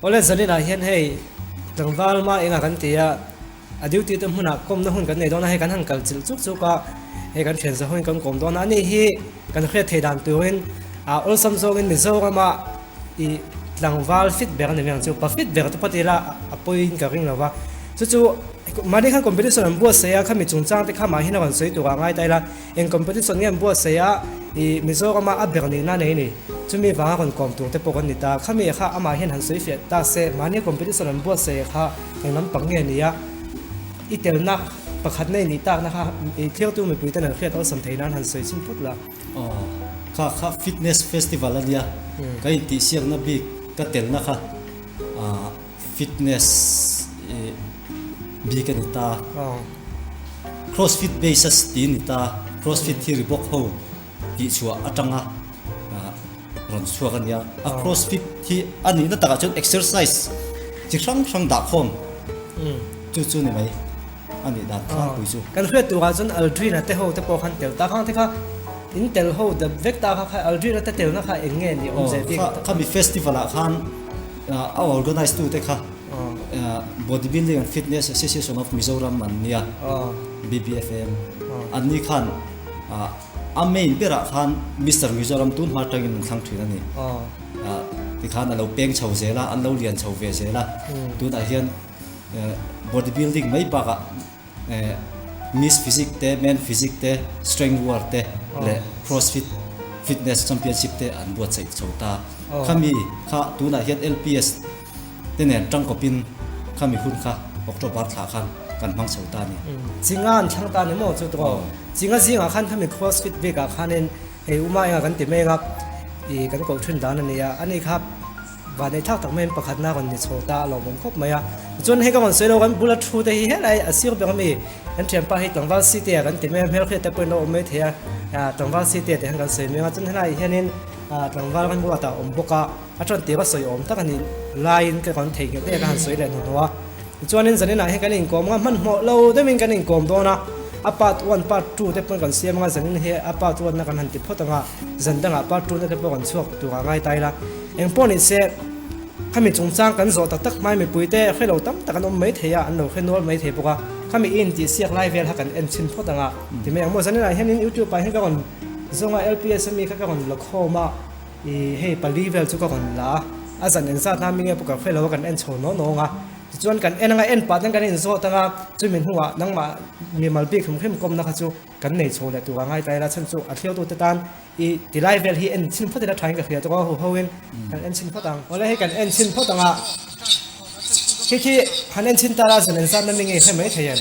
Awle zanin ah hian hei tlangval ma enga kan ti a, a duty te hmunah kawmna hun kan nei dawn a, hei kan han kal chilh chuk chuk a, hei kan thian za hun kan kawm dawn a, ani hi kan hriat theih dan turin ah awlsam zawngin Mizorama ih tlangval fit ber a ni mai ang chu, pa fit ber te pawh ti ila a pawiin ka ring lo va, chu chu mahni khan competition an buatsaih a, khami chungchang te kha mahni hian a rawn sawi turah ngai ta ila. Eng competition nge an buatsaih a, ih Mizorama a ber nihna nei ni. Chumi vanga rawn kawm tur te pawh kan ni ta. Khami kha amah hian han sawi fiah ta se, mahni competition an buatsaih kha eng lampang nge ni a, i telna pakhat nei nih takna kha ih thliartu mipui ten an hriat awlsam thei nan han sawi chhin phawt la. Aw, kha kha fitness festival a nia, ka intihsiakna bik ka telna kha ah fitness ih bik a ni ta. Crossfit bases tih a ni ta, crossfit hi Reebok ho tih chhuah atanga rawn chhuak a nia. A crossfit hi a nihna takah chuan exercise chi hrang hrang dah khawm chu chu ni mai a nih dan tlangpui chu. Kan hriat turah chuan Aldrin-a te ho te pawh khan tel ta khang te kha in tel ho dap vek ta kha kha Aldrin-a te telna kha eng nge ni awm zeh bik? Khami festival-ah khan a organise tu te kha Body Building and Fitness Association of Mizoram an nia, BBFM, an ni khan a main berah khan Mister Mizoram tun hma atangin an thlang thin a ni. Tikhan a lo peng chho zel a, an lo lian chho ve zel a. Tunah hian body building mai bakah Miss Physique te, Men Physique te, Strength War te leh Crossfit Fitness Championship te an buatsaih chho ta. Khami kha tunah hian LPS te nen tangkawpin khami hun kha October thla khan kan hmang chho ta a ni. Chinga an thlang ta a ni maw chu tawh? Chinga zingah khan khami Crossfit bikah khanin hei Uma engah kan ti mek a, ih kan koh thin dan a ni a, ani kha Vanneih thlak tak maiin pakhatna rawn ni chho ta a lawmawm khawp mai a. Tichuan hei ka rawn sawi lo kan bula thu te hi helai a sir ber ami kan thianpa hi tlangval city ah kan ti mai a hmelhriat te pawhin a awm mai thei a tlangval city ah tih hian kan sawi mai a chuan helai hianin tlangval kan ruat ah a awm bawk a a tan tir a sawi awm tak a nih laiin ka rawn theihnghilh daih a ka han sawi leh hnuhnawh a. Tichuanin zaninah hian kan inkawm anga hmanhmawh lo deuhin kan inkawm dawn a, a part one, part two te pawhin kan siam anga zanin hi a part one na kan han ti phawt anga zan dangah part two na te pawh kan chhuak turah ngai ta ila. Eng pawh ni se, khami chungchang kan zawh tak tak hmai mipui te hre lo tam tak an awm mai thei a, an lo hre nual mai thei bawk a, khami i intihsiak lai vel kha kan en chhin phawt anga ti mai ang maw. Zaninah hianin YouTube ah hian ka rawn zawng a, LPS ami kha ka rawn la khawm a, Ih hei pali vel chu ka rawn la a, a zan engzat na mi nge pawh ka hre lo a kan en chho naw naw ang a, tichuan kan en anga en pah ten kan inzawt anga chumi hnuah nangmah mimal bik hrim hrim kawmna kha chu kan nei chho leh tur a ngai ta ila chhan chu a thliautu te tan ih tilai vel hi en chhin phawt ila thain ka hria tawk a hu ho in kan en chhin phawt ang. Awle hei kan en chhin phawt anga khi khi han en chhin ta la zan engzat na mi nge hre mai thei em?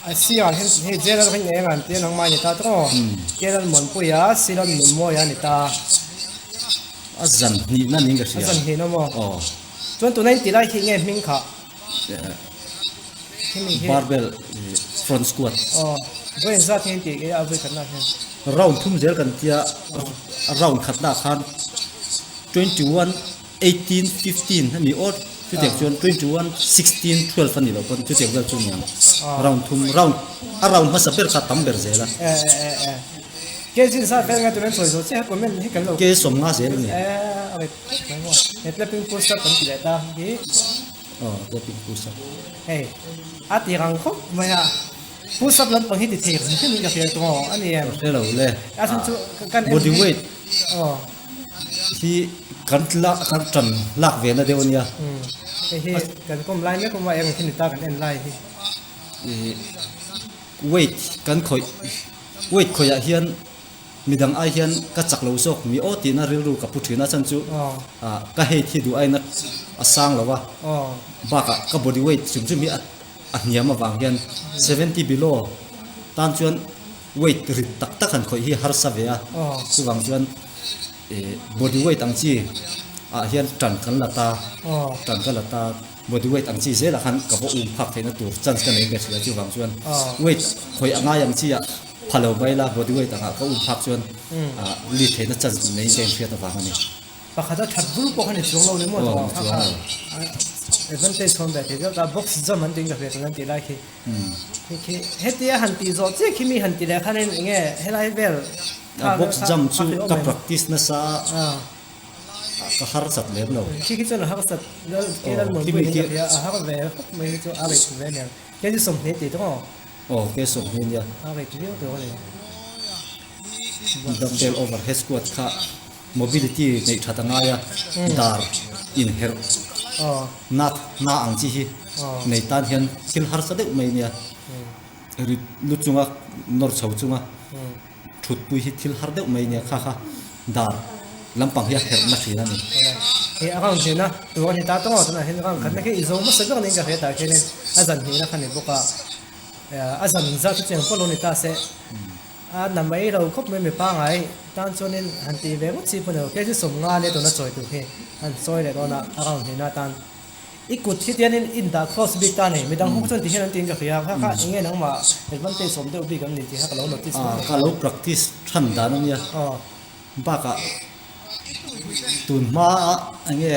A sirah hian hei General hi eng an tia nangmah ni ta tawh General Muanpuia Silon Nunmawia ni ta. A zan hnihna niin ka hria. A zan hnihna maw? Aw. Chuan tuna in tih lai khi nge hming kha? Barbell front squat. Aw. Vawi engzat nge in tih a vawi khatna hian? Round thum zel kan tia round khatna khan 21 18, 15 a ni awt, chutiang chuan 21, 16, 12 a ni loh pawn chutiang vel chu ni ang. Round thum, round, a round hmasa ber kha tam ber zel a. E e e. Ke zin zat vel nge tunen sawi zawh chiah comment hi kan lo. Ke 50 zel a ni. E a rit khawp mai maw. He clapping push up kan ti leh ta hi. Aw clapping push up. Hei a ti rang khawp mai a. Push up lampang hi ti thei reng hrim in ka hria tawh a ni em. Ka hre lo le. A chhan chu kan body weight. Aw. Hi kan lak kan tan lak ve na deuh a nia. Hei hi kan kawm lai mek awm a eng khi ni ta kan en lai hi. Weight kan khawih weight khawih ah hian midang ai hian ka chak lo zawk mi aw tihna rilru ka pu thin a chhan chu ka height hi duh aiin a sang lo a bakah ka body weight hrim hrim hi a hniam avang hian 70 below tan chuan Weight rit tak tak han khawih hi harsa ve a, chuvang chuan body weight ang chi ah hian tan kan la ta, tan ka la ta, body weight ang chi zelah khan ka va um phak theihna tur chance ka nei ka hria, chuvang chuan weight khawih a ngai ang chi ah pha lo mai la, body weight angah ka um phak chuan lead theihna chance nei in ka inhriat avang a ni. Pakhat a that bul pawh kha ni chuang lo ni maw tawh kha kha advantage hawn ve thei deuh ta, box jump an tih in ka hria tun an tih lai khi. Khi hetia han tih zawh chiah khi mi han ti leh khan in enge helai vel A box jump chu ka practice nasa a, ka harsat lem lo. Khi khi chuan a harsat lal ke lal muanpui in ka hria a har ve khawp mai hi chu a rei ve aniang. Ke chu 20 tih tawng aw. Aw ke 20 nia. A rei viau tur a ni. Dumbbell overhead squat kha mobility neih that a ngai a, dar inherh nat na ang chi hi nei tan hian thil harsa deuh mai nia. Rit lu chunga nawr chho chunga thutpui hi thil har deuh mai nia kha kha dar lampang hi a herh na thin a ni. Hei a round hnena tur a ni ta tawng a, tunah hian round khatna khi i zo hmasa ber niin ka hre tah khianin a zan hnihna kha ni bawk a, a zan zat chu cheng pawh lo ni ta se a na mai lo khawp mai mi pangai tan chuanin han tih ve ngawt chi pawh ni lo, kei chu 50 nia tuna chawi tur khi han chawi leh dawn a, a round hnihna atan. I kut hi tianin in dah cross bik ta nei, midang ho chuan ti hian an tiin ka hria, kha kha enge nangmah advantage awm deuh bik an ni tih kha ka lo notice mai. Ka lo practice than dan a nia, bakah tun hma a enge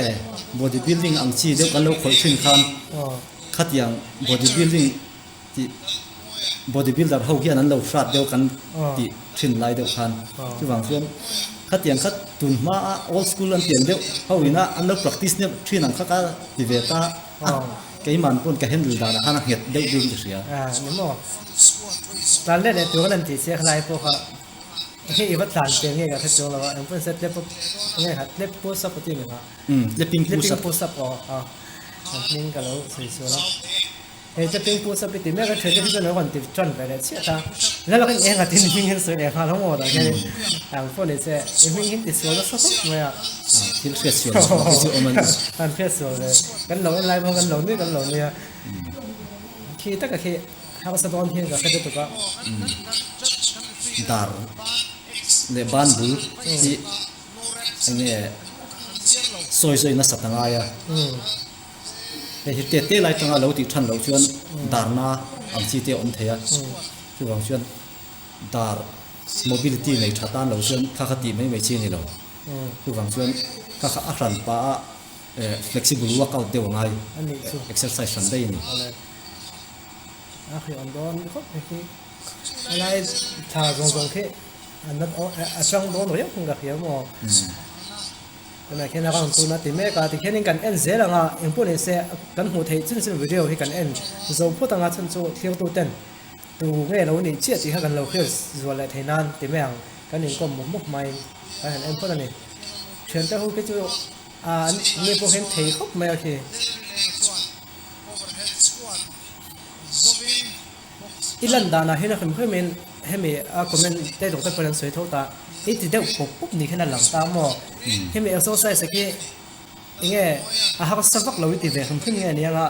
body building ang chi deuh kan lo khawih thin khan khatiang body building tih body builder ho hian an lo hrat deuh kan tih thin lai deuh khan chuvang chuan khatiang kha tun hma a old school an pian deuh ho ina an lo practice deuh thin ang kha ka ti ve ta a keiman pawn ka handle danah khan a nghet deuh deuh in ka hria. Ni maw tlan leh leh tur an tih chiah kha lai pawh kha hei i va tlan tel nge ka hre chuang lo a engpawh nise tlep nge kha tlep push up a ti ni kha tleping push up aw a hming ka lo sawi sual a. Hei te ping pu sap i ti mek a thian te hi chuan lo rawn ti tan ve leh chiah ta. La lak in eng a tin hming hian sawi leh nghal ang aw dah hian in ang pawh ni se i hming hi ti sual nasa khawp mai a. Thil hriat sual sual hi chu awm a ni. An hriat sual ve. Kan lo en lai pawh kan lo nui kan lo nui a. Khi taka khi harsa dawn hian ka hre lutuk a. Dar leh ban bul hi enge sawi sawi nasa ta ngai a. Hei hi tet te lai tanga lo tih than loh chuan darna ang chi te a awm thei a, chuvang chuan dar mobility nei tha tan lo chuan kha kha tih mai mai chi a ni lo. Chuvang chuan kha kha a hran pah a flexible workout deuh a ngai, exercise hran daih a ni. A hriawn dawn khawp mai khi helai thla zawng zawng khi a chang dawn riau khan ka hria maw. Tunah khian a round tuna ti mek a, tikhianin kan en zel ang a, engpawh ni se kan hmuh theih chin chin video hi kan en zo phawt ang a, chhan chu thirtu ten tu nge lo nih chiah tih kha kan lo hriat zual leh thei nan ti mai ang, kan inkawm mup mup hmain kan han en phawt a ni. Thiante ho khi chu a an ni pawh hian thei khawp mai a khi. I lan danah hian a hrim hrimin hemi a comment te doctor pawhin an sawi tho ta, i ti deuh pawp pawp ni khan a lang ta maw? Hemi exercise khi enge a harsa vak lo i ti ve hrim hrim nge aniang a,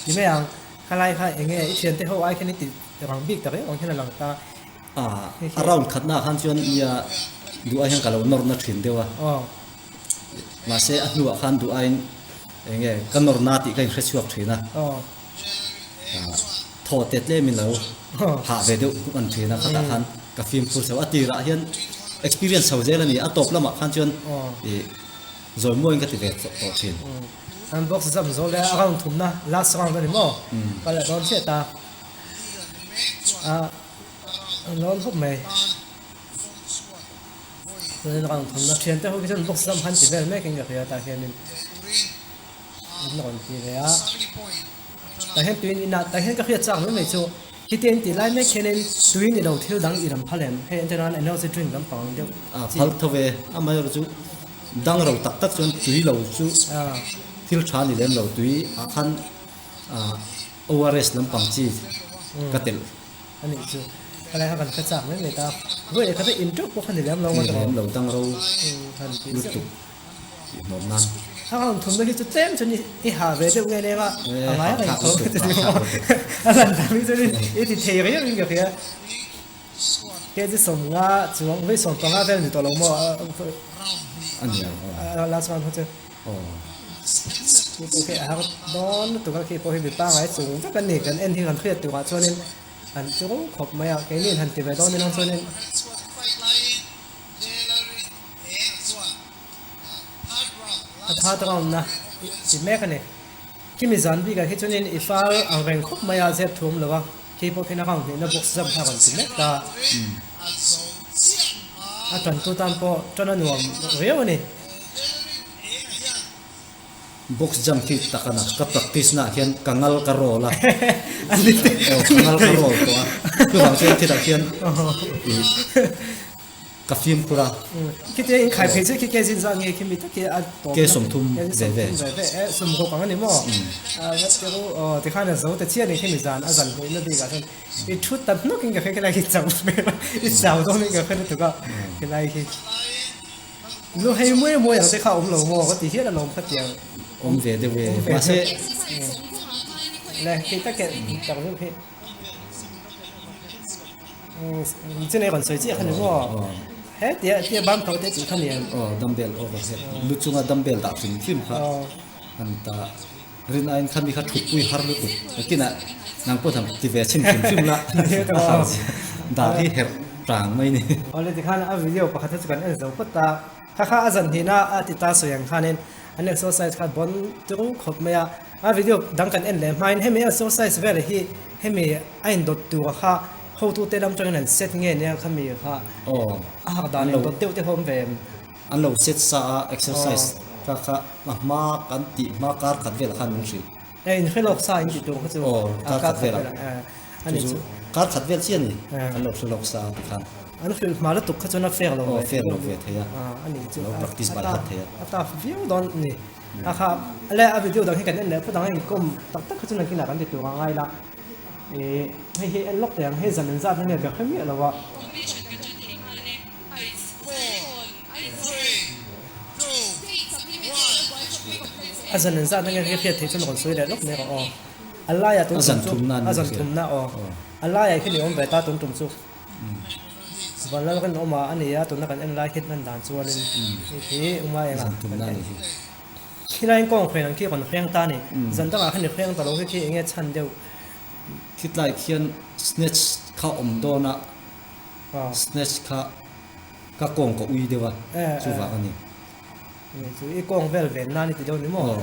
ti mai ang, khalai kha enge i thiante ho ai khan i ti rang bik ta riau ang hian a lang ta. A round khatna ah khan chuan nia duh ai hian ka lo nawr na thin deuh a, mahse a hnuah khan duh aiin enge ka nawr na tih ka inhre chhuak thin a. Thaw te tlem in lo hah ve deuh hmuh an thin a, khatah khan ka fimkhur chho. A tirah hian experience chho zel a ni, a tawp lamah khan chuan ih zawi muain ka ti ve tawh thin. An box zam zo leh a round thumna last round a ni maw? Kal leh dawn chiah ta. A lawn khawp mai. Chuanin round thumna thiante ho khi chuan box zam khan ti vel mek in ka hria tah hianin. An rawn ti ve a, tah hian tuiin inah tah hian ka hriat chak mai mai chu hetiang tih lai mek hianin tui ni lo thil dang i ram phal em? Hei entir nan energy drink lampang ang deuh A phal tho ve, amaherawh chu dang ro tak tak chuan tui lo chu thil tha ni lem lo, tui ah khan ORS lampang chi ka telh. A nih chu, helai kha kan hre chak mai mai ta, vawi leh khat a in teuh pawh kha ni lem lo ni lem lo dang ro lutuk. Tih hnawm nan. A rawn thum na hi chu tlem chuan i ha ve deuh nge neng a, a ngai reng tho ka ti maw. A lan dan hi chuan i ti thei riau in ka hria. Kg 50 chuang vei 15 vel ni tawh lo maw. A ni ang aw. Last round kha chu. Aw. Khi pawh khi a har dawn lutuk a, khi pawh hi mi pangai chung vek a ni kan en hi kan hriat turah chuanin an chu khawp mai a, keini in han ti ve dawn inang chuanin. A tha tak a awmna ti mek a ni. Khimi zan bikah khi chuanin i fal ang reng khawp mai a, zep thu awm lo a, khi pawh khian a round hnihna box jump kha a rawn ti mek ta. A tantu tan pawh tan a nuam riau a ni. Box jump khi takana ka practice na hian ka ngal ka roll a aw ka ngal ka roll tawh a chuvang chuan thil ah khian ih ka fimkhur a. Khitia in khai phei chu khi ke zin zah nge khi mi tak hi a tawp na. Ke 30 ve ve. Ke 30 ve ve e 60 ang a ni maw? Va ti ru aw tikhan a zo ta chiah a ni khi mi zan a zan hmuh na bik ah chuan i thu ta hnawk in ka hria khilai khi chau hmel a i chau dawn in ka hria lutuk a khilai khi lu hei muai muai ang te kha awm lo maw ka ti hial alawm khatiang. Awm ve deuh e mahse. Le khi tak e tak deuh khi. Chu nei rawn sawi chiah kha ni maw? He tia tia bam tho te tih kha ni em? Aw dumbbell overhead lu chunga dumbbell dah hrim hrim kha a ni ta. Rin aiin kha mi kha thutpui har lutuk nakinah nang pawh tham ti ve chhin hrim hrim la a har zia dar hi herh tang mai ni. Awle tikhan a video pakhat hi chu kan en zo phawt a, kha kha a zan hnihna a ti ta sawi ang khanin an exercise kha bon tung khawp mai a, a video dang kan en leh hmain hemi exercise vel hi Hemi a indawt tur kha hotute lam tangin an set nge nia khami kha a hak dan indawt deuh te kha awm ve em? An lo set sa a exercise kha kha a hma kan tih hma kar khat velah khan min hrilh. E inhre lawk sa in tih tur kha chu kar khat velah chu chu kar khat vel chiah a ni an lo hre lawk sa a tikhan. An hrilh hma lutuk kha chuan a fair lo ve. Aw fair lo ve thei a. Ani chu lo practice by heart thei a. A tough viau dawn a ni. A kha le a video dang hi kan en leh phawt ang a inkawm tak tak kha chu nakinah kan ti tur a ngai la ih hei hi en lawk teh ang hei zan in zat na nge ka hre miah lo a. A zan in zat na nge ka hriat theih chuan rawn sawi leh lawk mai rawh aw a laiah tun tum chu a zan thumna aw a laiah khian i awm ve ta tun tum chu. Vanlal kan awm a a ni a, tuna kan en lai khi hman dan chuanin hei khi uma engah kan en khilaiin kawng hren ang khi rawn hreng ta a ni, zan dangah khan i hreng ta lo khi khi enge chhan deuh. Khitlai khian snatch kha awm dawn a, snatch kha ka kawng ka ui deuh a, chuvang a ni. Chu i kawng vel ven nan i ti deuh ni maw?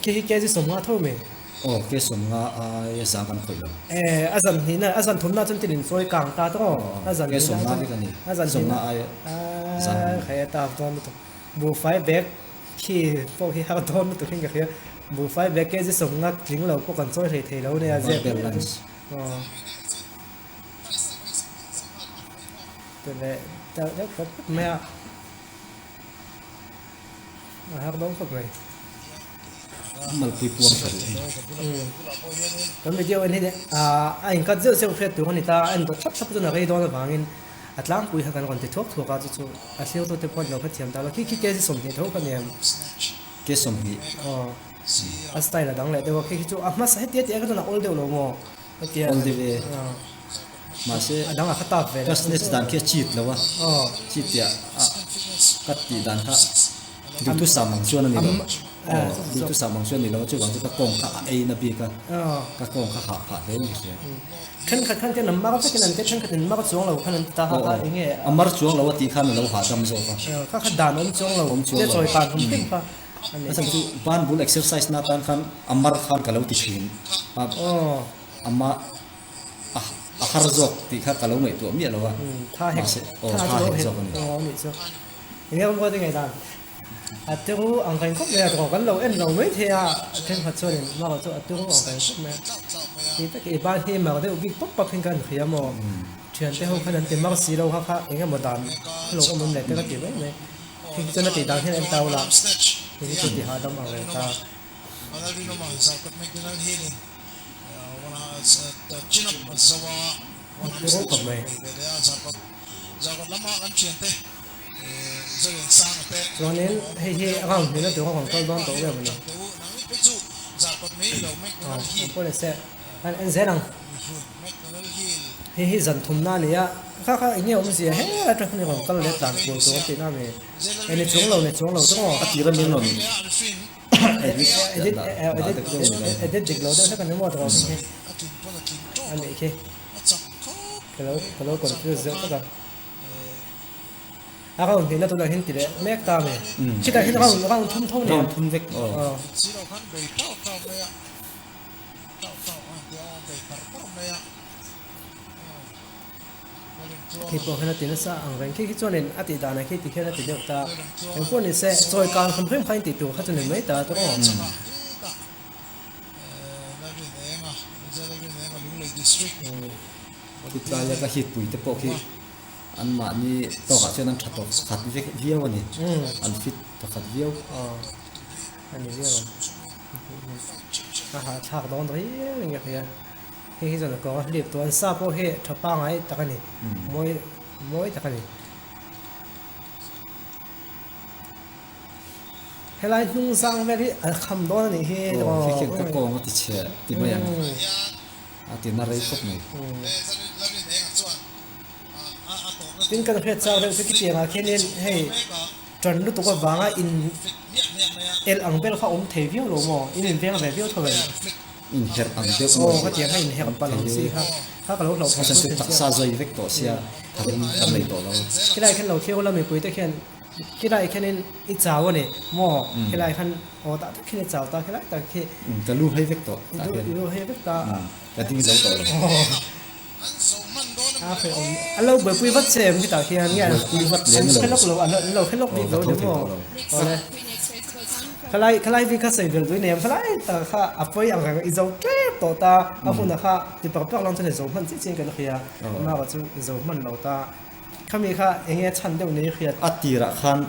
Khi hi kg 50 tho mai. Aw kg 50 ai a zang kan khawih lo. E a zan hnih na a zan thum na chuan tin in sawi kang ta tawh a zan hnih na chuan a zan hnih na ai zang khai a taf dawn lutuk buhfai bag khi pawh khi har dawn lutuk in ka hria buhfai bag kg 50 tling lo pawh kan chawi hlei thei lo nia zep aw teh leh deuh phawt mai a. A har dawn khawp mai. Malpui puang tha duh ni. Kan video en hi a inkat zeuh zeuh hriat tur a ni ta, a en dawt thlap thlap chuan a rei dawn avangin a tlangpui kha kan rawn ti thuak thuak a, chu chu a thlir tute pawh an lo hrethiam ta lo. Khi khi kg 20 tho ka ni em? Kg 20. Aw, a style a dang leh deuh a, khi khi chu a hmasa heti heti a ka chuan a awl deuh lo maw? Hetia. Awl deuh e. Mahse, A dang a kha tap ve ka snatch dan khi a cheat lo a, cheat tih a ka tih dan kha duhthusam ang chuan a ni lo. Aw, duhthusam ang chuan a ni lo a, chuvang chu ka kawng kha a ei na bik a, ka kawng kha hah phah hle ni hria. Thenkhat khan khian an mar vekin an ti a, thenkhat in mar chuang lo khan an ti ta kha kha eng nge? A mar chuang lo a tih khan a lo hahdam zawk a. Kha kha dan awm chuang lo, tia chawi pan hum hrim kha a ni. A chhan chu ban bul exercise na tan khan a mar khan ka lo ti thin a, ama. A har zawk tih kha ka lo ngaihtuah miah lo a, mahse aw tha hek zawk a ni. Aw anih chu. Enge awm ruat i ngaihdan? A turu ang reng khawp mai a, tawh kan lo en lo mai thei a, thenkhat chuanin mara chu a turu ang reng khawp mai a. Ti tak i ban hi mar deuh bik pawp pawp hin ka han hria maw? Thiante ho khan an ti mar si lo kha kha eng emaw dan kha lo awm awm leh te ka ti mai mai. Khi khi chuan a tih dan hian en ta ula, khi khi chu ti hahdam ang reng ta. Turu khawp mai. Chuanin hei hi a round hnihna tur a rawn kal dawn tawh em a ni. Aw ang pawh ni se an en zel ang. Hei hi zan thumna a ni a, kha kha eng nge awmzia he atang khan i rawn kal leh tlan kual tur a tihna a mi. E ni chuang lo ni chuang lo chu maw. A tir a min rawn. Edit edit dik lo deuh hlek a ni maw tawh khi a nih khi ka lo ka lo confuse deuh tlat a a round hnihna tunah hian ti leh mek ta a ni khitah hian round round thum tho nia round thum vek aw Khi pawh hian a ti nasa ang reng. Khi khi chuanin a tih danah khi ti khian a ti deuh ta. Engpawh ni se, chawi kang hrim hrim kha in tih tur kha chu ni mai ta tawh aw. Khitlaia ka hit pui te pawh khi anmahni tawkah chuan an tha tawk khat vek viau a ni. An fit pakhat viau. A ni viau ang. A hahthlak dawn riau in ka hria. Hei hi chuan a kawng a hlip tawh a, sa pawh hi tha pangngai tak a ni, mawi mawi tak a ni. Helai hnung zang vel hi a kham dawn a nih hi. Aw khi khian ka kawng a ti chhe ti mai ang, a ti na rei khawp mai. Tin kan hriat chak deuh chu khitiangah khianin hei ṭan lutuk avanga in el ang vel kha awm thei viau lo maw? In inveng ve viau tho em? Inherh ang deuh maw? Aw ka tiang kha inherh palh ang chi kha kha ka lo hlauh thawh chu taksa zawi vek tawh sia tharum kan nei tawh lo. Khilai khian lo thlir ula mipui te khian khilai khianin i chau a ni maw? Khilai khan aw tah tak khian i chau ta khilai tak khi. Ka lu hei vek tawh tah khian. I lu hei vek ta. Ka ding zo tawh lo. A hre awm a lo buaipui vat che em hetah hian nge Buaipui vat lem lo. An hre lawk lo an lo hre lawk bik lo ni maw awle khalai khalai vi kha sawi belh duai nei ang khalai tak kha a pawi ang reng i zo tlep tawh ta a hunah kha ti pak pak lam chuan i zo hman chiah chiah in kan hria amah chu i zo hman lo ta khami kha eng nge chhan deuh nei hriat A tirah khan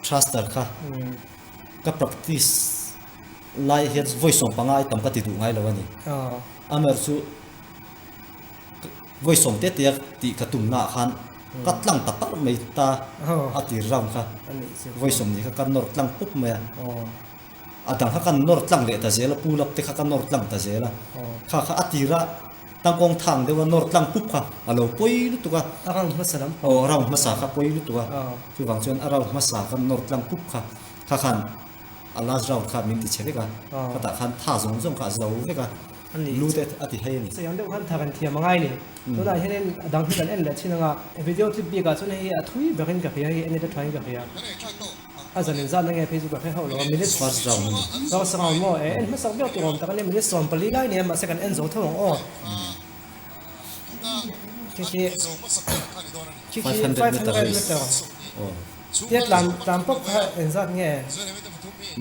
thruster kha ka practice lai hian vawi 15 ai tam ka ti duh ngai lo a ni. Amer chu vawi sawm te te a tih ka tum naah khan ka tlang ta parh mai ta a tir round kha vawi sawm ni kha ka nawr tlang pup mai a, a dang kha ka nawr tlang leh ta zel a pull up te kha ka nawr tlang ta zel a, kha kha a tira tangkawng thang deuha nawr tlang pup kha a lo pawi lutuk a, a round hmasa lam aw a round hmasa kha pawi lutuk a, chuvang chuan a round hmasa ka nawr tlang pup kha kha khan a last round kha min ti chhe vek a, khatah khan tha zawng zawng kha a zo vek a. Lu te a ti hei a ni. Chutiang deuh khan tha kan thiam angai ni. Tunah hianin a dang hi kan en leh thin anga video clip bikah chuan hei hi a thui berin ka hria hei en ila thain ka hria. A zan inzatna nge phei chu ka hre hauh lo a minutes First round a ni. First round maw e en hmasak viau tur awm tak a nia minutes 14 lai nia mahse kan en zo tho ang aw. Khi khi khi khi 500 meter race. Aw. Tia tlan tlan pawp kha engzat nge?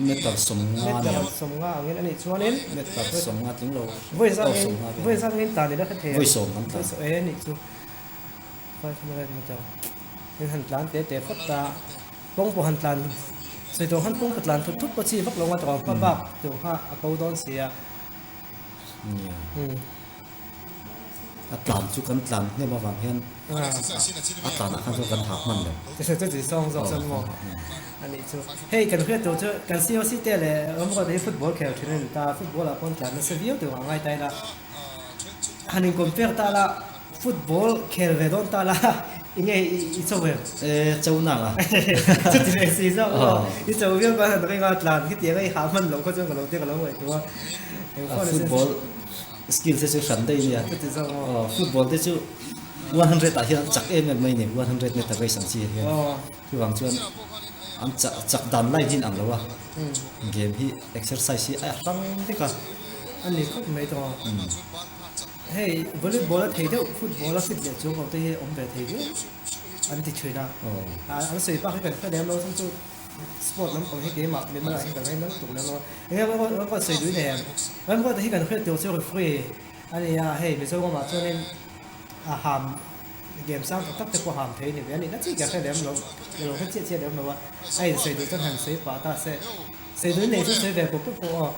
Meter 50 nia. Meter 50 angin a nih chuanin. Meter 50 tling lo. Vawi zat ngin vawi zat ngin tlan ila kha thei a. Vawi 10 kan tlan. Vawi 10 e nih chu. 500 meter. In han tlan te te phawt ta. Pawng pawh han tlan sawi tawh khan pawng pawh tlan thut thut pawh chi vak lo nga tawng hma bak tur kha a ko dawn si a. Nia. A tlan chu kan tlan hnem avang hian a tlanah khan chuan kan ha hman lo. Chu chi sawng zawk chuan maw a nih chu. Hei kan hriat tur chu kan COC te leh Ramruat hi football khel thin a ni ta, football ah pawh tlan nasa viau tur a ngai ta ila. Han in compare ta la football khel ve dawn ta la enge i cho em? E cho nang a. Chuti leh si zawk maw i cho viau khan han ring a tlan khitiang a i hah hman loh kha chuan ka lo tia ka lo ngaihtuah a. Football Skill te chu hran daih nia. Aw football te chu 100 ah hian an chak em em mai ni 100 meter race ang chi ah hian. Chuvang chuan an chak chak dan line hi an ang lo a. Game hi exercise hi a hrang vek a. A ni khawp mai tawh. Hei volleyball a thei deuh football a fit leh chuang lo te hi awm ve thei viau an ti thin a. An sawi bak hi kan hre lem lo chhan chu. Sport lampang hi keimah mimal ah hian ka ngaina lutuk lem lo a, enge Ramkawt sawi dui nei em? Ramkawt hi kan hriat tur chu referee a ni a, hei Mizoram ah chuanin a ham game sang tak tak te pawh ham thei a ni ve a nih na chi ka hre lem lo, ka lo hre chiah chiah lem lo a, a insawi duh chuan han sawi pah ta se, sawi dui nei chu sawi ve pawp pawp pawh aw.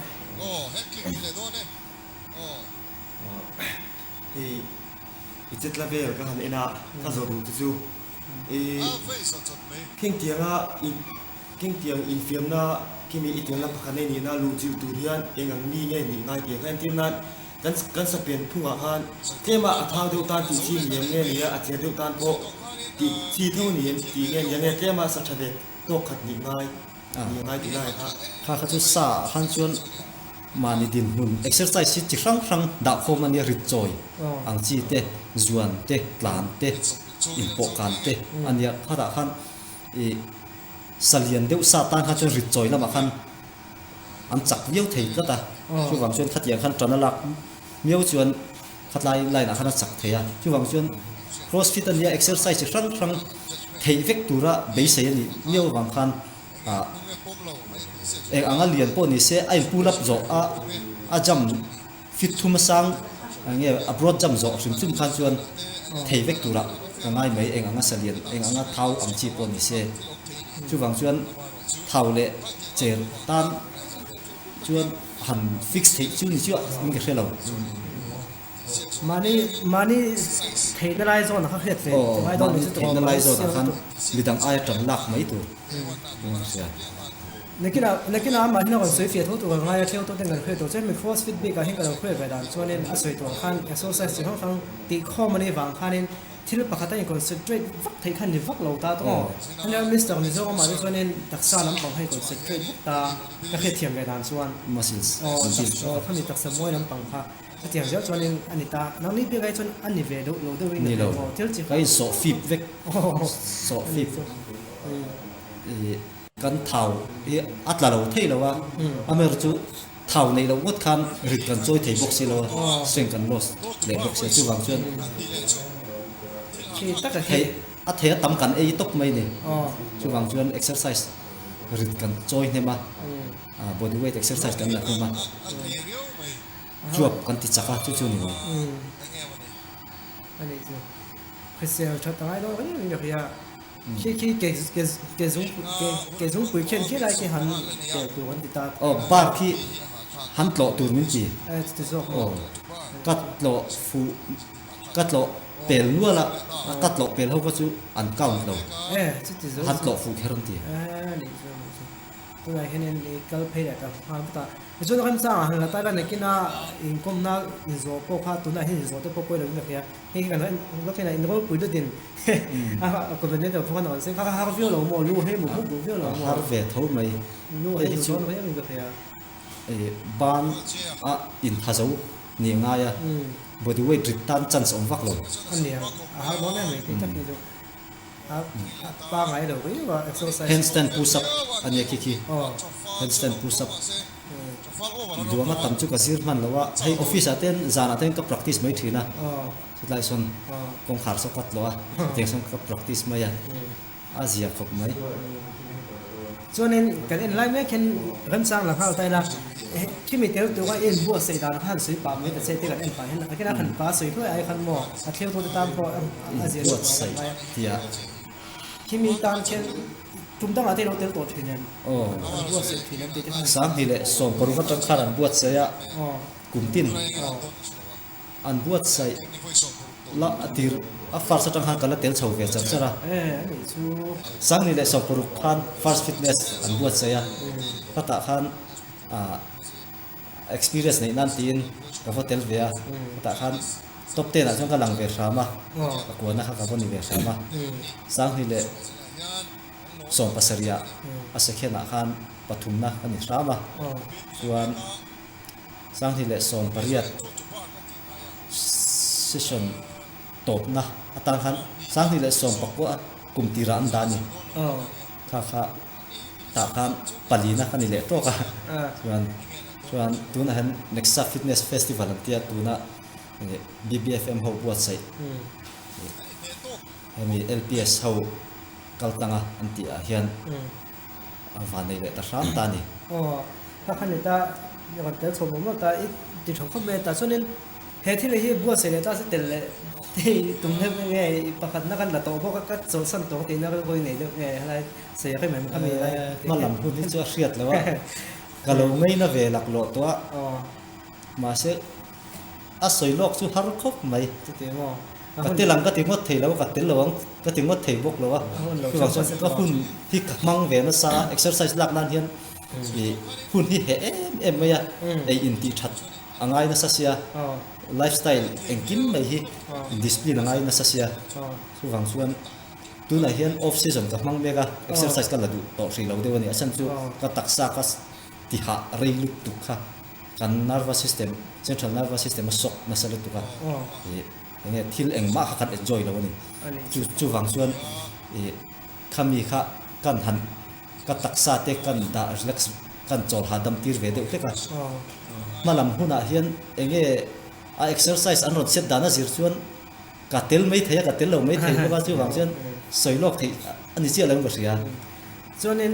Hei i chetla vel ka han en a, ka zawh duh te chu. I khingtianga i khingtiang infiamna khimi i telna pakhat nei nihna luhchilh tur hian eng ang mi nge nih ngai tih ang kha entir nan kan kan sapian phungah khan tlema a thau deuh tan tih chi ni em nge nia a cher deuh tan pawh tih chi tho ni em tih nge nia nge tlema sa tha ve tawk khat nih ngai nih ngai tih lai kha. Kha kha chu sa ah khan chuan mahni dinhmun exercise hi chi hrang hrang dah khawm a nia rit chawi ang chi te zuan te tlan te inpawh kan te a nia khatah khan ih sa lian deuh sa tan khan chuan rit chawi lamah khan an chak viau thei tlat a chuvang chuan khatiang khan tan a lak miau chuan khatlai line ah khan a chak thei a chuvang chuan. Crossfit a nia exercise chi hrang hrang theih vek tura beisei a nih miau avang khan ah eng anga lian pawh ni se a in pull up zawh a a jump fit thum a sang eng nge a broad jump zawh hrim hrim khan chuan thei vek turah ka ngai mai eng anga sa lian eng anga thau ang chi pawh ni se chuvang chuan thau leh cher tan chuan han fix theih chu ni chiah in ka hre lo. Mahni mahni theihna lai zawn kha hriat ve Aw, mahni theihna lai zawnah khan midang aia tan lak mai tur in ka hria. Nakinah nakinah amah hian a rawn sawi fiah tho tur ka ngai a, theu tawh ten kan hriat tawh chuan mi crossfit bikah hian ka lo hriat ve dan chuanin a sawi tur ang khan exercise chi hrang hrang tihkhawm a nih vang khanin thil pakhat a in concentrate vak theih khan ni vak lo ta tawh aw. Ania Mister Mizoramah te chuanin taksa lampang kha in concentrate vak ta ka hriatthiam ve dan chuan Muscles aw aw khami taksa mawi lampang kha. Chutiang zel chuanin a ni ta. Nangni biak ai chuan a ni ve deuh lo deuhin a hmu maw? Thil chi Ka insawh fip vek. Sawh fip. Kan thau hi a tla lo thei lo a, amaherawhchu chu thau neih loh ngawt khan rit kan chawi thei bawk si lo a, strength kan loss leh bawk si a, chuvang chuan thei a thei a tam kan ei tawp mai a ni. Chuvang chuan exercise rit kan chawi hnem a, body weight exercise kan la hnem a. Chuap kan ti chak a, chu chu ni mai. A nih chu. Hrisel that a ngai dawn reng reng ka hria. Khi khi ke ke ke zung ke ke zungpui khian khi lai khi han tel tur an ti ta. Aw bar khi han tlawh tur min ti. E chuti zawk maw. Aw ka tlawh fuh ka tlawh pel nual a, ka tlawh pel ho kha chu an count lo. E chuti zawk. Han tlawh fuh kher an ti. E a nih chu a nih chu. Tunah hianin i kal phei leh ta nghal vut a. Tichuan remchangah han la ta ila nakin a inkawmna inzawh pawh kha tunah hian inzawh te pawh pawi lovin ka hria. Hei hi kan lawk hian in ropui lutin a commentator pawh khan a rawn sawi kha har viau lo maw lu hei muk muk duh viau lo maw. Har ve tho mai. Lu hei duh dawn riau in ka hria. Ban a intha zo ni ngai a body weight rit tan chance awm vak lo. A nia a har dawn em mai tih tak hi chu. Handstand push up a nia khi khi handstand push up duang a tam chu ka zir hman lo a hei office ah ten zanah ten ka practice mai thin a chutlai sawn kawngkhar saw ka tlawh a chutiang sawn ka practice mai a a zia khawp mai. Chuanin kan en lai mek hian remchang la nghal ta ila khimi tel tura i inbuatsaih dan kha han sawi pah mai ta che te kan en pah hian a kena han pa sawi hluai ai khan maw a thleu tute tan pawh a zir lutuk a kan ngai a khimi tan khian tum dangah te ilo tel tawh thin em an buatsaih thin em tih te khan 2016 atang khan an buatsaih a kum tin An buatsaih la a tir a first atang khan ka la tel chho ve char char a. 2016 khan first fitness an buatsaih a, khatah khan ah experience neih nan tiin ka va tel ve a, khatah khan top ten ah chuan ka lang ve hram a, ka kuahna kha ka va ni ve hram a. 2017 ah a second ah khan pathumna ka ni hram a, chuan. 2018 session tawpna atan khan 2019 kum tirah an dah a ni. Kha kha tah khan palina kha ni leh tawk a. Chuan chuan tunah hian Nexa Fitness Festival an tia tuna BBFM ho buatsaih hemi LPS ho kal tlanga an tih ah hian A van nei leh ta hram ta a ni. Aw, kha kha ni ta, rawn tel chho mawlh mawlh ta, i ti tha khawp mai a ta. Chuanin he thil hi buatsaih leh ta se tel leh hei tum deuh nge pakhat na kan la tawh bawk a, ka chawlhsan tawh tihna rilru i nei deuh nge helai sawi rem em kha mi lai. Hma lam hun hi chu a hriat loh a, ka lo ngaina ve laklawh tawh a, mahse a sawi lawk chu har khawp mai. Chuti maw? Ka tel ang ka ti ngawt thei lo a, ka tel lo ang ka ti ngawt thei bawk lo a. Chuvang chuan ka hun hi ka hmang ve nasa a, exercise lak nan hian ih hun hi heh em em mai a, ei intih that a ngai nasa sia, lifestyle engkim mai hi discipline a ngai nasa sia. Chuvang chuan tunah hian off season ka hmang mek a, exercise ka la duh tawh hrih lo deuh a ni. A chhan chu ka taksa ka tihah rei lutuk kha kan nervous system, central nervous system a sawk nasa lutuk a. Enge thil engmah kha kan enjoy lo a ni. Chu chuvang chuan ih khami kha kan han ka taksa te kan dah relax kan chawl hahdam tir ve deuh hlek a. Hma lam hunah hian enge a exercise an rawn set dan a zir chuan. Ka tel mai thei a, ka tel lo mai thei bawk a, chuvang chuan sawi lawk theih a ni chiah lo in ka hria. Chuanin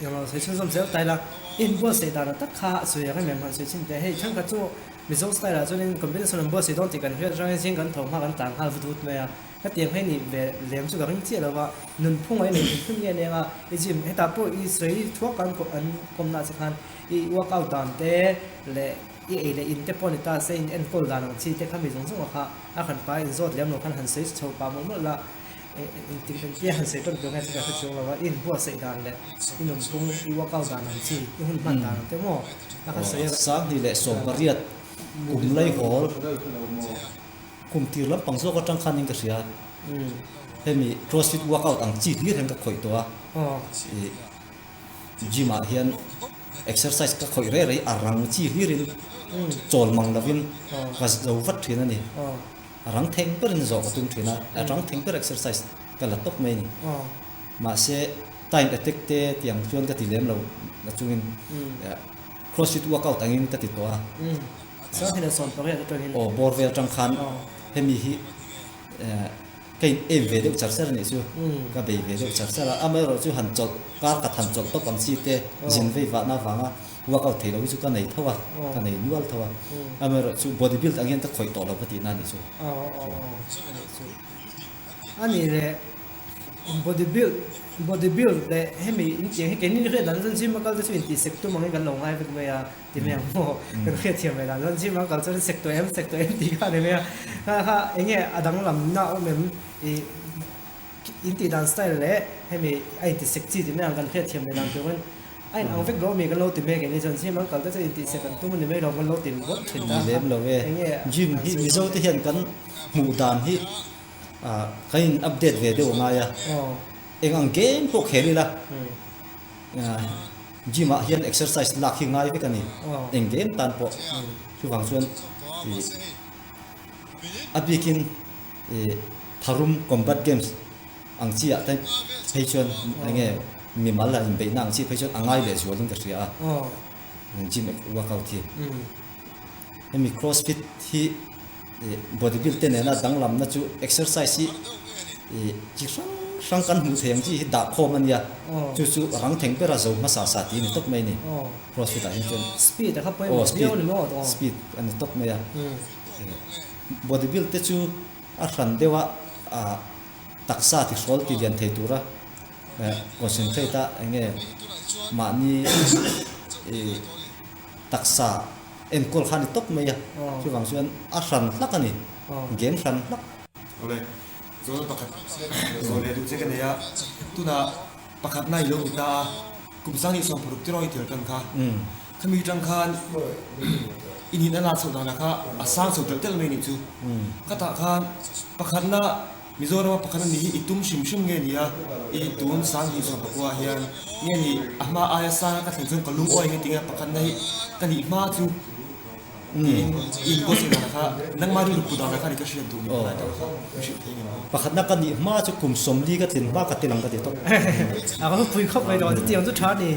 englo sawi chhunzawm zel ta ila, i inbuatsaih dan tak kha sawi ang em em han sawi chhin teh. Hei thenkhat chu Mizo style ah chuanin competition an buatsaih dawn tih kan hriat atangin zing kan tho hma kan tlan nghal vut vut mai a. Hetiang hei nih ve lem chu ka ring chiah lo va, nunphung a i nei hrim hrim nge nia i gym hetah pawh i sawi thuak an kawmna ah che khan i workout dan te leh I ei leh in te pawh ni ta se in enkawl dan ang chi te kha mi zawng zawng kha a han pa in zawt lem lo khan han sawi chho pah mawlh mawlh la, engtik engtia han sawi tawn tur nge chu ka hre chuang lo a, i inbuatsaih dan leh i nunphung i workout dan ang chi, i hun hman dan ang te maw a kha sawi a. 2018 kum laihawl kum tir lampang zawk atang khan in ka hria, hemi crossfit workout ang chi hlir hian ka khawih tawh a, i gym ah hian Exercise ka khawih reh rei a rang chi hlirin chawl mang lovin ka zo vat thin a ni. A rang theng berin zawh ka tum thin a, a rang theng ber exercise ka la tawp mai a ni. Mahse time attack te tiang chuan ka ti lem lo na chungin crossfit workout angin ka ti tawh a. Aw bawr vel tang khan hemi hi Ka in aim ve deuh char char a nih chu, ka bei ve deuh char char a, amaherawh chu han chawlh, kar khat han chawlh tawp ang chi te, zin vei vahna avanga workout thei lo hi chu ka nei tho a, ka nei nual tho a, amaherawh chu body build ang hian ka khawih tawh lo ka tihna a nih chu. A nih leh body build, body build leh hemi intiang hi keini hriat dan chuan gym a kal te chu intih sek tum angin kan lo ngai vek mai a. Ti mai ang maw? Kan hriatthiam ve dan chuan gym a kal chuan sek tawh em sek tawh em tih kha a ni mai a. Kha kha eng nge a danglamna a awm em? Ih in tih dan style leh hemi a inti sek chi ti mai ang kan hriatthiam ve dan turin a inang vek lo ami kan lo ti mek eng ni chuan gym an kal te chuan intih sek an tum a ni mai lo kan lo ti ringawt thin ta. Ni lem lo e. Eng nge Gym hi Mizo te hian kan hmuh dan hi ah kan in update ve deuh a ngai a. Eng ang game pawh khel ila. Gym ah hian exercise lak hi ngai vek a ni, eng game tan pawh. Chuvang chuan ih a bikin ih tharum combat games ang chi ah te phei chuan eng nge mimal han inbeihna ang chi phei chuan a ngai leh zualin ka hria a, gym workout hi. Hemi crossfit hi ih body build te nena danglamna chu exercise hi ih chi hrang hrang kan hmuh thei ang chi hi dah khawm a nia, chu chu rang theng bera zo hmasa sa tih a ni tawp mai a ni, crossfit ah hian chuan Speed a kha pawimawh viau a ni maw tawh? Speed a ni tawp mai a, body build te chu a hran deuh a ah taksa ti hrawl ti lian thei tura concentrate a eng nge mahni ih taksa enkawl kha a ni tawp mai a, chuvang chuan a hran hlak a ni, game hran hlak. Awle, zawl pakhat zawl leh duh che ka nei a, tunah pakhatna i lo ni ta a, kum sang nih 60 tiraw i tel tan kha, khami tang khan i nihna lak chhoh danah kha a sang chho telh telh mai nih chu, khatah khan pakhatna Mizorama pakhat a nih hi i tum hrim hrim nge ni a, i tun 2019 ah hian nge ni a hma aia sanga ka thlen chuan ka lungawi nge tinge pakhatna hi ka nih hma chu tiin i inbuatsaih danah kha nangmah rilru put danah khan i ka hriat duh ni lai tak kha ka hrilh thei ngem ang. Pakhatna ka nih hma chu kum 40 ka tlin hma ka tel ang ka ti tawp. A ka pui khawp mai lo, chutiang chu tha a ni.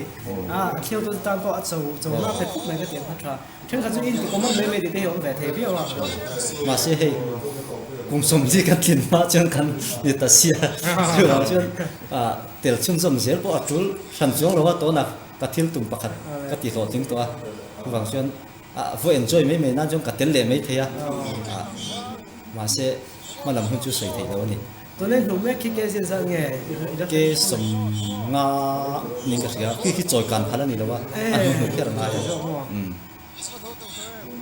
A thiau chu tan pawh a cho cho na pe khawp mai ka ti ang kha tha. Thenkhat chu in ti common mai mai tih te hi a awm ve thei viau a. Mahse hei kum 40 ka tlin hma chuan kan ni ta sia. Chuvang chuan tel chhunzawm zel pawh a tul hran chuang lo a, tunah ka thil tum pakhat ka ti hlawhtling tawh a. Chuvang chuan vawi enjoy mai mai nan chuan ka tel leh mai thei a. Mahse hmalam hun chu sawi theih lo a ni. Tunlai hnu mek khi ke zin zat nge i la Ke 50 ning ka hria, khi khi chawi kan phal a ni lo a, a hnu hnu kher a ngai a.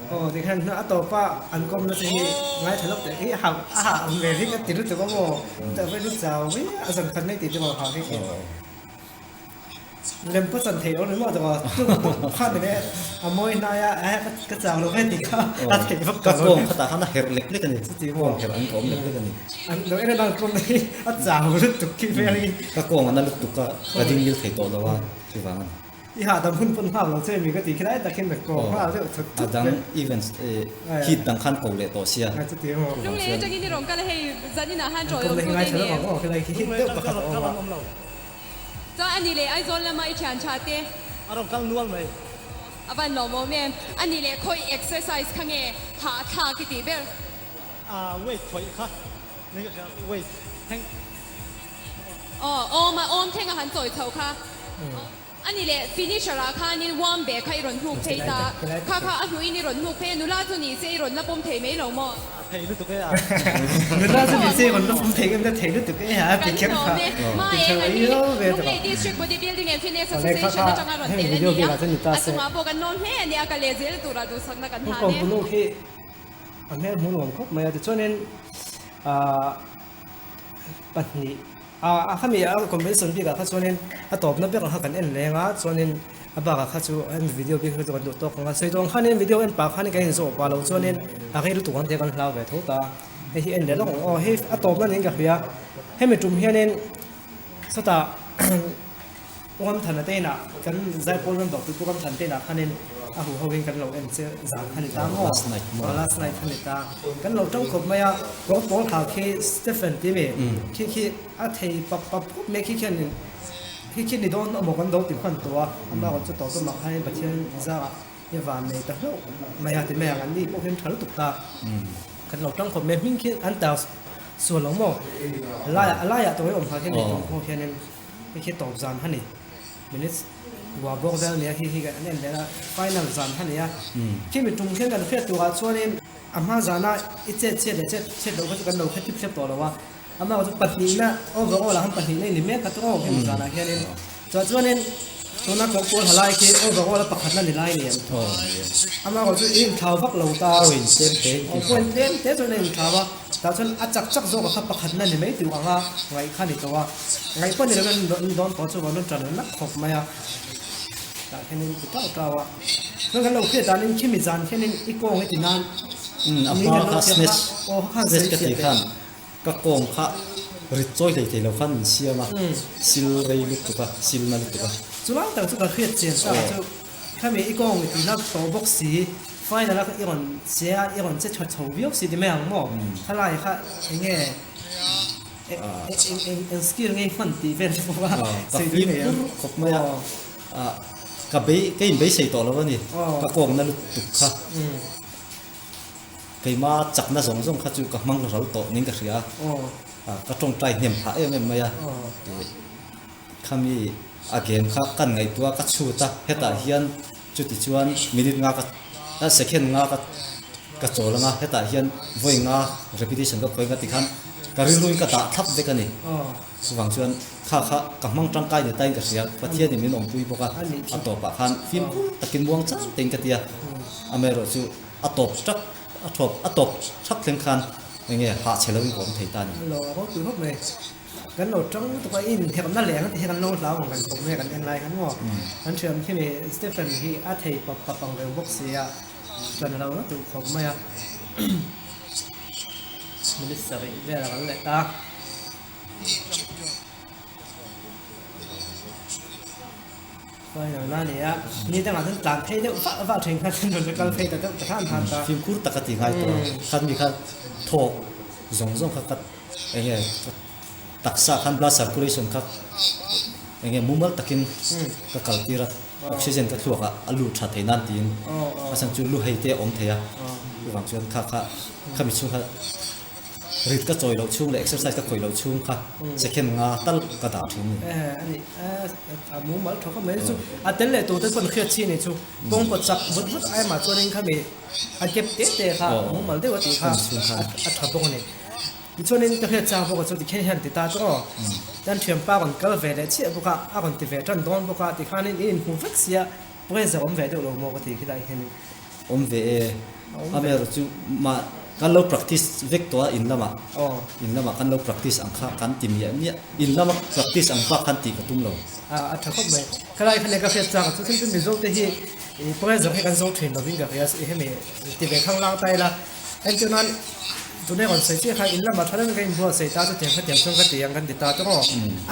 Aw tikhian a tawp a an kawmna che hi ngaithla lawk teh hi a hah ang ve hi ka ti lutuk a maw, chutah pawh hi chau mai a zan khat mai tih te pawh a hah vek hi. Lem pawh chan theih lo ni maw tawh a, tuk tuk khan ni leh a mawi hnai a, eh ka chau lo ve tih kha a theih vak tawh lo. Ka kawng khatah khan a herh lek lek a ni, kawng herh an ka awm lek lek a ni. An lo en a kawng hi a chau lutuk khi vel hi. Ka kawng a na lutuk a, ka ding ngil thei tawh lo a, chuvang a ni. I hahdam hun pawn nghak lo che mi ka ti khi lai tak hian ka kawng nghal deuh thut thut A dang events heat dang khan ko leh tawh sia. Chuti maw. Lunglei atangin i rawn kal a hei zaninah han ṭawih awm tu te ni em? Khilai khi hit deuh pakhat a awm a. Chuan a nih leh Aizawl lama i thian tha te. A rawn kal nual mai. A van lawmawm em? A nih leh khawi exercise kha nge hah thlak i tih ber? Weight khawih kha ni ka hria weight thleng. Aw awm a awm thleng a han chawi chho kha. Ani leh finisher ah khanin warm bag kha i rawn hnuk phei ta. Kha kha a hnuhin i rawn hnuk phei a nula chu ni se i rawn la pawm thei mai lo maw? Thei lutuk e a. Nula chu ni se i rawn la pawm thei em la thei lutuk e a ti kher kha. Kan lawm e. Ma eng a hi Lunglei District Body Building and Fitness Association atanga rawn tel a ni a. A chungah pawh kan lawm hle a nia ka leh zel turah duhsakna kan hlan e. A hmel hmuh nuam khawp mai a, tichuanin ahh pahnih ah a khami a convention bikah kha chuanin a tawpna ber ang kha kan en leng a, chuanin a bakah kha chu hemi video bik kha chu kan duh tawk ang a, sawi tawh ang khanin video en pah khanin kan inzawh pah lo chuanin a rei lutuk ang tih kan hlau ve tho ta, hei hi en leh lawk ang aw, hei a tawpna niin ka hria, hemi tum hianin sawtah Pu Ramthana te inah kan Zaipawl member pui Pu Ramthana te inah khanin a huh ho in kan lo en che zan kha ni ta maw? Last night maw? Last night kha ni ta. Kan lo tang khawp mai a, kawr pawl ha khi Stephen ti mi khi khi a thei pap pap khawp mai khi khian in khi khi ni dawn amaw kan do ti hman tawh a, amah rawn chu tawh tumah khanin Pathian zarah i van nei ta hlauh mai a ti mai ang, an ni pawh hian tha lutuk ta. Kan lo tang khawp mai, hming khi an tar sual lo maw? Laiah a laiah tawh hi awm ha khian mi tum pawh khianin. Hei khi tawp zan kha ni. Minutes ua bawk vel nia khi khi kan en leh a, final zan kha nia. Khi mi tum khian kan hriat turah chuanin a hma zana i chet chhiat leh chet chhiat loh kha chu kan lo hre tip thlep tawh lo a. Amah chu pahnihna overall ah khan pahnihna i ni mek kha chu aw khi mi zanah hianin. Chuah chuanin tuna kawr pawl ha lai khi overall a pakhatna ni lai ni em. Amah chu i inthlau vak lo ta. Point tlem te in ti. Point tlem te chuan a inthlau a. Tah chuan a chak chak zawk a kha pakhatna ni mai tur anga ngaih kha ni tawh a. Ngaih pawh ni lo in an dawn tawh chu rawn tan nak khawp mai a. Tah hian in ti tau tau a. Chuan kan lo hriat danin khimi zan hian in i kawng i ti nan. A hma kha snatch snatch ka ti khan ka kawng kha rit chawi hlei thei lo khan min siam a, sil rei lutuk a, sil na lutuk a. Chulai tak chu ka hriat chian ta chu khami i kawng i ti na tawh bawk si, final a i rawn che a, i rawn che tha chho viau si ti mai ang maw? Khalai kha enge Eng skill nge hman tih vel te pawh a sawi duh ngei ang. Ka fimkhur khawp mai a, ka bei ka inbeisei tawh lo a ni, ka kawngna lutuk kha keima chakna zawng zawng kha chu ka hmang ral tawh ning ka hria a, ka tawngtai hnem phah em em mai a, khami a game kha kan ngaihtuah a ka chhut a, hetah hian chuti chuan minute nga ka second nga ka ka chawl anga hetah hian vawi nga repetition ka khawi nga tikhan ka rilruin ka dah thlap vek a ni. Chuvang chuan kha kha ka hmang tangkai ni tain ka hria, Pathianin min awmpui bawk a, a tawpah khan fimkhur takin muang chang tein ka ti a, amaherawh chu a tawp tap a thawp a tawp thap thleng khan enge hahchhe loin ka awm thei ta a ni. Kan lo tang lutuk a, in herhna leh ang tih hi kan lo hlau ang kan kawp mai a kan en lai khan maw. Kan thiam khi ni Stephen hi a thei pap pap ang reng bawk si a, chuan a lo na duh khawp mai a. Minute sarih vel a kal leh ta. Final na ni a, ni dangah chuan tlan phei deuh vah vah thin kha chuan rawn kal phei ta deuh ta khan khan ta. Fimkhur tak a ti ngai tawh a, khan mi kha thawk zawng zawng kha ka Enge taksa khan blood circulation kha enge mumal takin ka kal tir a, oxygen ka thluak ah a lut tha thei nan tiin a chhan chu lu hei te a awm thei a, chuvang chuan kha kha khami chhung kha rit ka chawi loh chhung leh exercise ka khawih loh chhung kha second nga tal ka dah thin a ni. A ni a mumal tha khawp mai chu a tel leh tur te pawn hriat chi ni chu kawng pawt chak vut vut ai mah chuanin khami a gap te te kha mumal deuh a tih kha a tha bawk a ni. Tichuanin ka hriat chang bawk a chu tikhian hian ti ta chu aw, kan thianpa rawn kal ve leh chiah bawk a, a rawn ti ve tan dawn bawk a, tikhanin i inhmu vek sia, pressure awm ve deuh lo maw ka ti khilai hianin. Awm ve e, amerawh chu mah kan lo practice vek tawh a in lamah, in lamah kan lo practice ang kha kan ti miah miah, in lama practice ang bak khan tih ka tum lo. A tha khawp mai, khalai khan ka hriat chang a chu thil chu Mizo te hi pressure hi kan zo thin lovin ka hria, hemi ti ve khang lang ta ila. Entir nan, tunge rawn sawi chiah kha in lamah tha deuhin ka inbuatsaih ta chutiang khatiang chuan ka ti ang kan ti ta tawh aw.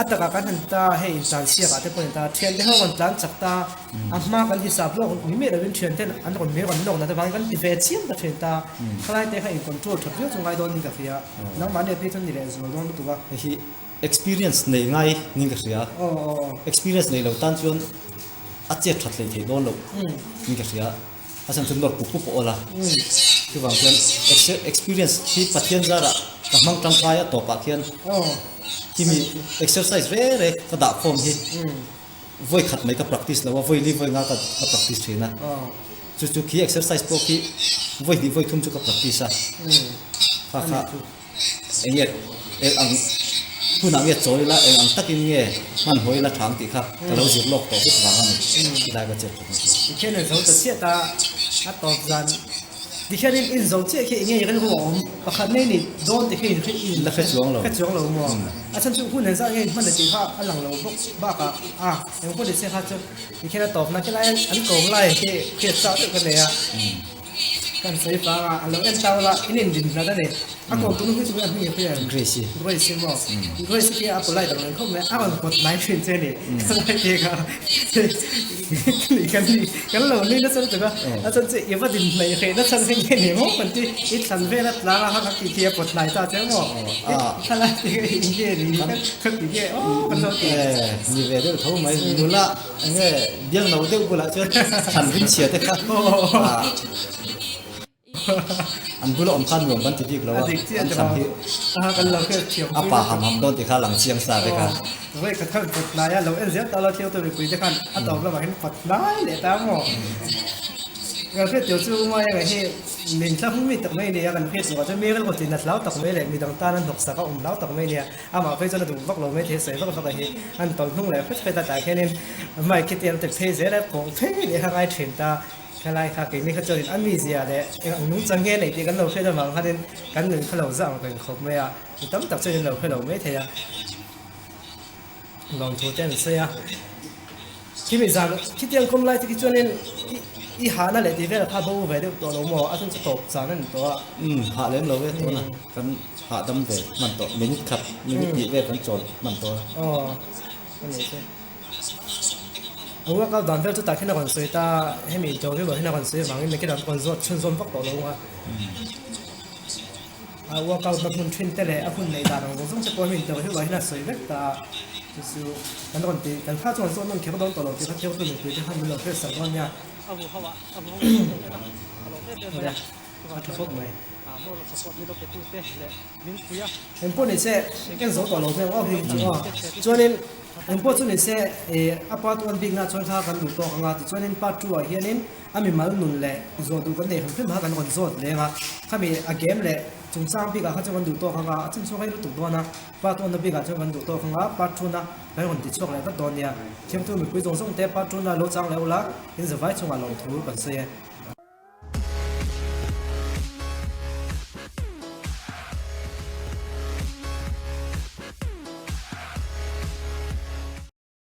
A takah kan han ti ta, hei intlan siakah te pawh a ni ta, thiante ho rawn tlan chak ta, a hma kan hisap lawk ni miah lovin thianten an rawn mi rawn lawk na te vangin kan ti ve chiam ta thin ta, khalai te kha in control that viau chu ngai dawnin ka hria, nangmahni a phei chuan ni leh zual dawn lutuk a. Hei hi experience neih ngai ning ka hria, experience neih lo tan chuan a chet that hlei theih dawn loh ning ka hria. A chhan chu nawr pup pup a awl a. Chuvang chuan experience hi Pathian zarah ka hmang tangkai a tawpah khian khimi exercise ve rek ka dah khawm hi vawi khat mai ka practice lo a, vawi li vawi nga ka practice thin a. Chu chu khi exercise pawh khi vawi hnih vawi thum chu ka practice a, kha kha eng nge eng ang hunah nge chawl ila eng ang takin nge hmanhmawh ila thang tih kha ka lo zir lawk tawh vek vang a ni tilai ka chet that ni. Tikhian in zo ta chiah ta a tawp zan tikhian in in zo chiah khi enge rilru a awm pakhat mai ni dawn tikhian in in la hre chuang lo hre chuang lo maw a chhan chu hun engzah nge in hman a tih kha a lang lo bawk bakah a engpawh ni se kha chu Tikhian a tawpna khi lai an kawm lai hi hriat chak deuh ka nei a, kan sawi vang a, a lo en tau la, in indin hlat a ni. A kawm tunu hi chu a hming a hria em? Grace-i. Grace-i maw? Grace-i khi a polite ang reng khawp mai, a rawn kawt hnai thin che a ni. Ka lai te kha kan kan lo nui nasa lutuk a, a chuan chu i va din hnaih hreh nasa lutuk nge ni maw kan ti, i thlan vel a tlang a, ka ti khi a kawt hnai ta che maw? I thlalak te kha eng nge ni ka ti nge aw kan lo ti. Ni ve deuh tho mai, nula eng nge biang no deuh bulah chuan thlan ring chhia te kha an bula awm khan nuam kan ti bik lo a, an thlan hi a pa ham ham dawn tih kha lang chiang sa vek a. Vawi khat khan pawt hnai a, lo en zel ta lo thil tu mipui te khan a tawp lamah hian pawt hnai leh ta maw? Kan hriat tur chu Umai anga hi min thla hung mi tak mai a ni a, kan hriat turah chuan mi rilru tih nat hlau tak mai leh midang tan an hnawksak a awm hlau tak mai a ni a, amah phei chuan a duh vak lo mai thei sawi vak vak a hi an tawlh hnung leh hret hret a tlai hianin mic khi te an ti phei zel a, pawh phei leh kha ngai thin ta. Helai kha keini kha chuanin a mizia leh eng ang nungchang nge neih tih kan lo hriat avang khanin kan nun kha lo zah ang reng khawp mai a, mi tam tak chuan in lo hre lo mai thei a. Lawmthu te an sawi a. Khimi zan khitiang kawm lai te khi chuanin i i hahna leh tih vel kha bo ve deuh tawh lo maw? A chhan chu tawp zan a ni tawh a. Umm hah lem lo e tuna kan hahdam ve hman tawh minute khat minute hnih vel kan chawl hman tawh a. Aw a nih chu. A workout dan vel chu tah khian a rawn sawi ta hemi interview ah hian a rawn sawi avangin nakin ah rawn zawt chhunzawm vak tawh lo ang a. A workout na hmun thin te leh a hun neih dan ang zawng zawng te pawh hemi interview ah hian a sawi vek ta a, chu chu kan rawn ti kan kha chuan zawt nawn kher dawn tawh lo tih kha thil tu mipui te khan min lo hriat sak dawn nia. A tha khawp mai. Engpawh ni se en zo tawh lo hmel aw hi chu aw. Chuanin engpawh chu ni se ih a part one bikna chuan kha kan duh tawk ang a tichuanin part two ah hianin a mimal nun leh zawh duh kan nei hrim hrim kha kan rawn zawt leng a khami a game leh chungchang bikah kha chuan kan duh tawk ang a a chin chhuak rei lutuk dawn a part one na bikah chuan kan duh tawk ang a part two na kan rawn ti chhuak leh vat dawn nia. Thiamtu mipui zawng zawng te part two na lo chang leh ula in zavai chungah lawmthu kan sawi e.